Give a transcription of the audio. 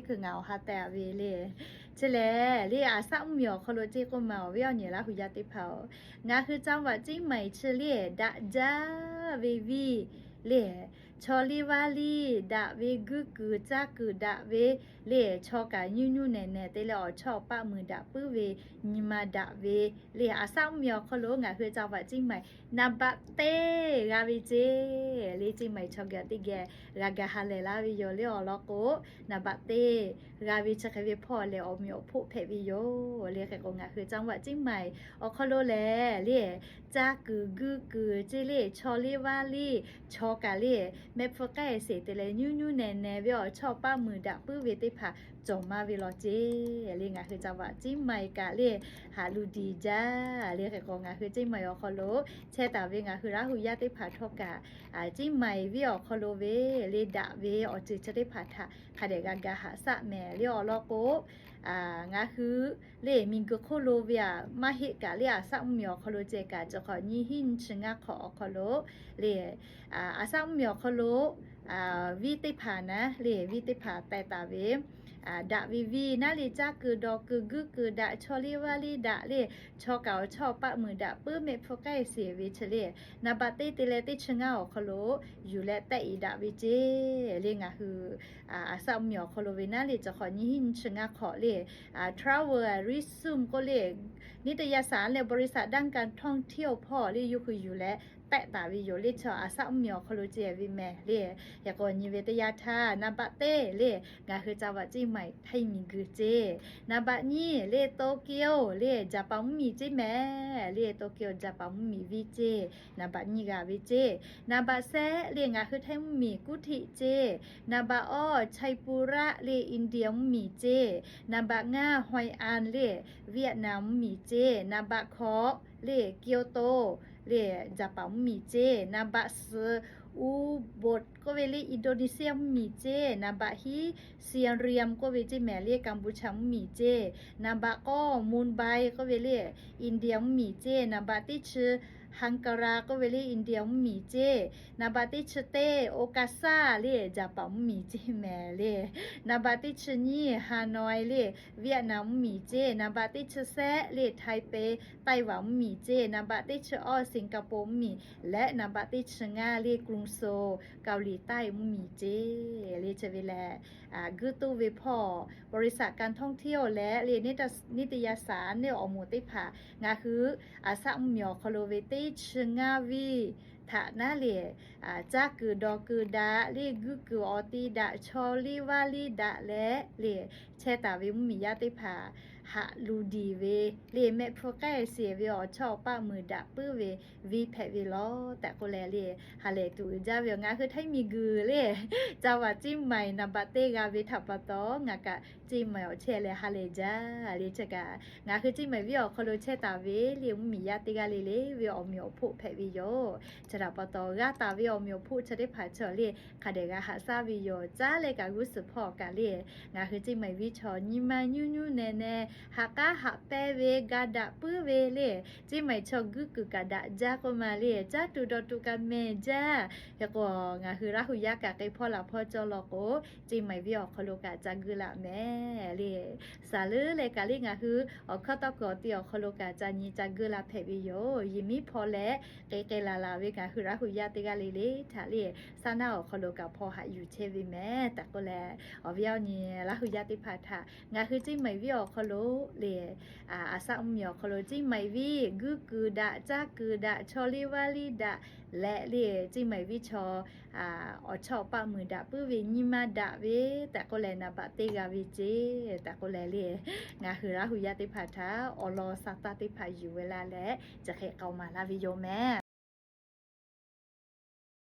hkui ngaˬ awˬ ha teh a ve le. Chi lehˬ le, aˍ saˆ mvuhˇ miˬ awˬ hk'aw lo ceˇ k'oˆ ma awˬ viˉ awˬ nyi Laˇ hui yaˇ teˇ hpaˍ-oˬ, ngaˬ hui จังหวัดเชียงใหม่ chi le, daꞈ jaˇ ve viˇ le, chaw liˇ vaˇ liˇ daꞈ ve, guiˇ kuiˬ caˇ kuiˬ daꞈ ve le, chaw kaꞈ nyuˇ nyuˇ nehˬ nehˬ te leh awˬ chawˇ awˬ paˆ muiˬ daꞈ puiˉ ve, nyi ma daꞈ ve le, aˍ saˆ mvuhˇ miˬ awˬ hk'aw lo ngaˬ hui จังหวัดเชียงใหม่ naˍ baꞈ teˇ g'a ve ceˇ le. Ceˇ maiˍ chaw gaˬ teˇ geh g'a ga ha lehˬ laˇ ve yoˬ le. Awˬ lawn k'o, naˍ baꞈ teˇ g'a ve chi hk'e ve hpawˇ lehˬ awˬ meꞈ awˬ hpoˆ hpehꞈ ve yoˬ le. Hk'e k'o ngaˬ hui จังหวัดเชียงใหม่ awˬ hk'aw lo lehˬ le, caˇ kuiˬ guiˇ kuiˬ ceˇ le, chaw liˇ vaˇ liˇ, chaw kaꞈ le, mehˆ hpfuhˇ k'ehˆ seˍ te leh nyuˇ nyuˇ nehˬ nehˬ ve awˬ chawˇ awˬ paˆ muiˬ daꞈ puiˉ ve teˇ hpaˍ cawˬ maˇ ve law ceˇ le. Ngaˬ hui จังหวัดเชียงใหม่ kaꞈ le, haꞈ lu diˬ jaˇ le. Hk'e k'o ngaˬ hui ceˇ maiˍ awˬ hk'aw lo chehˇ taˍ ve ngaˬ hui Laˇ hu yaˇ teˇ hpaˍ htawˇ kaꞈ, ceˇ maiˍ viˇ awˬ hk'aw lo ve le, daꞈ ve awˬ ceuˬ chi teˇ hpaˍ htaꞈ hk'a dehꞈ g'a ga haꞈ shaˆ mehˍ le. Awˬ lawn k'o, ngaˬ hui le miˬguiˬ hk'oˆ lo ve aꞈ maˇ heˆ kaꞈ le, aˍ saˆ mvuhˇ miˬ awˬ hk'aw lo ceh kaꞈ, cawˬ hk'awꞈ nyiˇ hinˉ nyiˇ chi ngaˇ hk'awꞈ awˬ hk'aw lo le, aˍ saˆ mvuhˇ miˬ awˬ hk'aw lo viˇ teˇ hpaˍ naˉ le, viˇ teˇ hpaˍ teh taˍ ve, daꞈ ve viˇ naˉ le, caˇ kuiˬ dawˬ kuiˬ guiˇ kuiˬ daꞈ, chaw liˇ vaˇ liˇ daꞈ le, chaw kaꞈ awˬ chawˇ awˬ paˆ muiˬ daꞈ puiˉ, mehˆ hpfuhˇ k'ehˆ seˍ ve chi le, naˍ baꞈ teˇ te leh teˇ chi ngaˇ awˬ hk'aw lo yuˬ leh tehˆ iˍ daꞈ ve ceˇ le. Ngaˬ hui aˍ saˆ mvuhˇ miˬ awˬ hk'aw lo ve naˉ le, cawˬ hk'awꞈ nyiˇ hinˉ nyiˇ chi ngaˇ hk'awꞈ le, travel resume k'oˆ le, neˇ teˇ yaˇ saˍ leh บริษัทด้านการท่องเที่ยว hpawˇ le yawˇ hui yuˬ leh tehˆ taˍ ve yoˬ le. Chaw aˍ saˆ mvuhˇ miˬ awˬ hk'aw lo ceh ve mehˍ le. Hk'e k'o nyi ve teˇ yanˇ htaˇ, naˍ baꞈ teˇ le, ngaˬ hui จังหวัดเชียงใหม่ htaiˇ miˬguiˬ ceˇ. Naˍ baꞈ nyiˇ le, Tokyo le, Japan mvuhˇ miˬ ceˇ mehˍ le. Tokyo Japan mvuhˇ miˬ viˇ ceˇ, naˍ baꞈ nyiˇ g'a ve ceˇ. Naˍ baꞈ shehˆ le, ngaˬ hui htaiˇ mvuhˇ miˬ kuˇ htiˆ ceˇ. Naˍ baꞈ awˇ, Chaipura le, India mvuhˇ miˬ ceˇ. Naˍ baꞈ ngaˇ, Hoi An le, Vietnam mvuhˇ miˬ ceˇ. Naˍ baꞈ hkawꞈ le, Kyoto le, Japan mvuhˇ miˬ ceˇ. Naˍ baꞈ suhˍ, Ubon k'oˆ ve le, Indonesia mvuhˇ miˬ ceˇ. Naˍ baꞈ hiˉ, Siem Reap k'oˆ ve ceˇ mehˍ le, Kampuchea mvuhˇ miˬ ceˇ. Naˍ baꞈ k'awˇ, Mumbai k'oˆ ve le, India mvuhˇ miˬ ceˇ. Naˍ baꞈ teˇ chi, Ankara k'oˆ ve le, India mvuhˇ miˬ ceˇ. Naˍ baꞈ teˇ chi teˇ, Osaka le, Japan mvuhˇ miˬ ceˇ mehˍ le. Naˍ baꞈ teˇ chi nyiˇ, Hanoi le, Vietnam mvuhˇ miˬ ceˇ. Naˍ baꞈ teˇ chi shehˆ le, Taipei, Taiwan mvuhˇ miˬ ceˇ. Naˍ baꞈ teˇ chi awˇ, Singapore mvuhˇ miˬ leh naˍ baꞈ teˇ chi ngaˇ le, Guangzhou, Kaoˍliˍ taiˇ mvuhˇ miˬ ceˇ le. Chi ve lehˬ, guiˇ tuˇ ve hpawˇ บริษัทการท่องเที่ยว leh le, neˇ teˇ yaˇ saˍ neˇ awˬ moˍ teˇ hpaˍ ngaˬ hui aˍ saˆ mvuhˇ miˬ awˬ hk'aw lo ve teˇ chi ngaˇ viˇ htaꞈ naˉ le, caˇ kuiˬ dawˬ kuiˬ daꞈ le, guiˇ kuiˬ awˬ ti daꞈ, chaw liˇ vaˇ liˇ daꞈ leh le, chehˇ taˍ ve mvuhˇ miˬ yaˇ teˇ hpaˍ haꞈ lu diˬ ve le, mehˆ hpfuhˇ k'ehˆ seˍ ve awˬ chawˇ awˬ paˆ muiˬ daꞈ puiˉ ve viˇ hpehꞈ ve law tehꞈ k'oˆ leh le, ha lehˬ tuˬ uiˍ jaˇ ve yoˬ. Ngaˬ hui htaiˇ miˬguiˬ le, จังหวัดเชียงใหม่ naˍ baꞈ teˇ g'a ve htaꞈ pa taw, ngaˬ kaꞈ ceˇ maiˍ awˬ chehˇ leh ha lehˬ jaˇ le. Chi kaꞈ ngaˬ hui ceˇ maiˍ viˇ awˬ hk'aw lo chehˇ taˍ ve le, mvuhˇ miˬ yaˇ teˇ g'aˇ le le ve awˬ meꞈ awˬ hpoˆ hpehꞈ ve yoˬ. Chi htaꞈ pa taw g'a taˍ ve awˬ meꞈ awˬ hpoˆ chi teˇ hpaˍ chaw le hk'a dehꞈ g'a haꞈ shaˉ ve yoˬ. Caˉ leh kaꞈ g'uˇ suhˍ hpawˇ kaꞈ le, ngaˬ hui ceˇ maiˍ viˇ chaw nyi ma nyuˇ nyuˇ nehˬ nehˬ, haꞈ k'aˉ haꞈ pehˇ ve, ga daꞈ puiˉ ve le, ceˇ maiˍ chaw guiˇ kuiˬ kaꞈ daꞈ jaˇ k'oˆ ma le, caˇ tuˬ dawˬ tuˬ kaꞈ mehˬ jaˇ. Hk'e k'o, ngaˬ hui Laˇ hu yaˇ kaꞈ k'e hpawˇ laˬ hpawˇ cawˇ law k'o, ceˇ maiˍ viˇ awˬ hk'aw lo kaꞈ ca guiˇ laꞈ mehˍ le. Saˍ leuˉ leh kaꞈ le ngaˬ hui awˬ hkawˇ tawˇ kuiˬ awˬ ti awˬ hk'aw lo kaꞈ ca nyi ca guiˇ laꞈ hpehꞈ ve yoˬ. Yehˬ miˉ hpawˇ leh k'e k'e laˬ laˬ ve ngaˬ hui Laˇ hu yaˇ teˇ g'aˇ le le htaꞈ le, saˉ naˆ awˬ hk'aw lo kaꞈ hpawˇ haꞈ yuˬ chehˇ ve mehˍ tehꞈ k'oˆ leh, awˬ viˉ awˬ nyi Laˇ hu yaˇ teˇ hpaˍ htaꞈ ngaˬ hui ceˇ maiˍ viˇ awˬ hk'aw lo le, aˍ saˆ mvuhˇ miˬ awˬ hk'aw lo ceˇ maiˍ viˇ guiˇ kuiˬ daꞈ, caˇ kuiˬ daꞈ, chaw liˇ vaˇ liˇ daꞈ leh le, ceˇ maiˍ viˇ chaw awˬ chawˇ awˬ paˆ muiˬ daꞈ puiˉ ve, nyi ma daꞈ ve tehꞈ k'oˆ leh naˍ baꞈ teˇ g'a ve ceˇ tehꞈ k'oˆ leh le, ngaˬ hui Laˇ hu yaˇ teˇ hpaˍ htaꞈ awˬ lawn sa taˇ teˇ hpaˍ yuˬ ve la leh, chi hk'e k'aoˍ maˍ laˇ ve yoˬ mehˍ.